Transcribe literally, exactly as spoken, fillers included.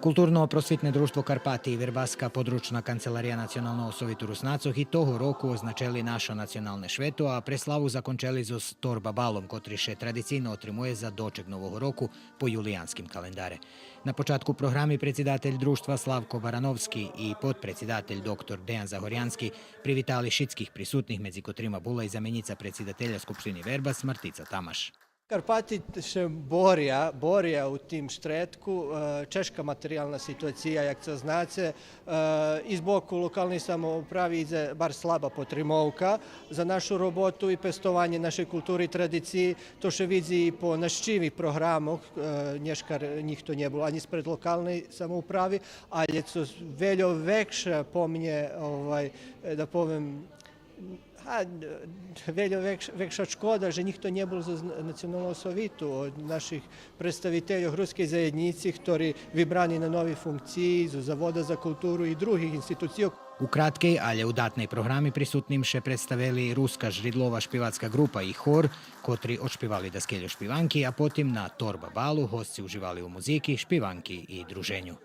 Културно-просвитне дружтво Карпати и Вербаска подручна канцелария Националного совиту Руснацох и того року означели нашо националне швето, а преславу закончели зоз Торба балом, котри ше традицийно отримує за дочек Нового року по юлиянским календаре. На початку програми предсидатель дружтва Славко Барановски и подпредсидатель доктор Деян Загорянски привитали шицких присутних, медзи котрима була и заменїца предсидателя Скупштини Вербас Мартица Тамаш. Карпати ше боря, боря у тим штредку, е, чежка материялна ситуация, як цо знаце, е, и з боку локалней самоуправи идзе барз слаба потримовка за нашу роботу и пестованє нашей култури и традициї. То ше видзи и по нащиви програмох, е, нєшка р-, нїхто нє бул анї спред локалней самоуправи, але цо вельо векша по мнє, овай, е, да повем, а, вельо векш-, векша шкода же нїхто нє бул з Националного совиту, од наших представительох рускей заєднїци, хтори вибрани на нови функциї зоз Завода за културу и других институцийох. У краткей, але удатней програми присутним ше представели руска жридлова шпивацка ґрупа и хор, котри одшпивали даскельо шпиванки, а потим на Торба балу госци уживали у музики, шпиванки и друженю.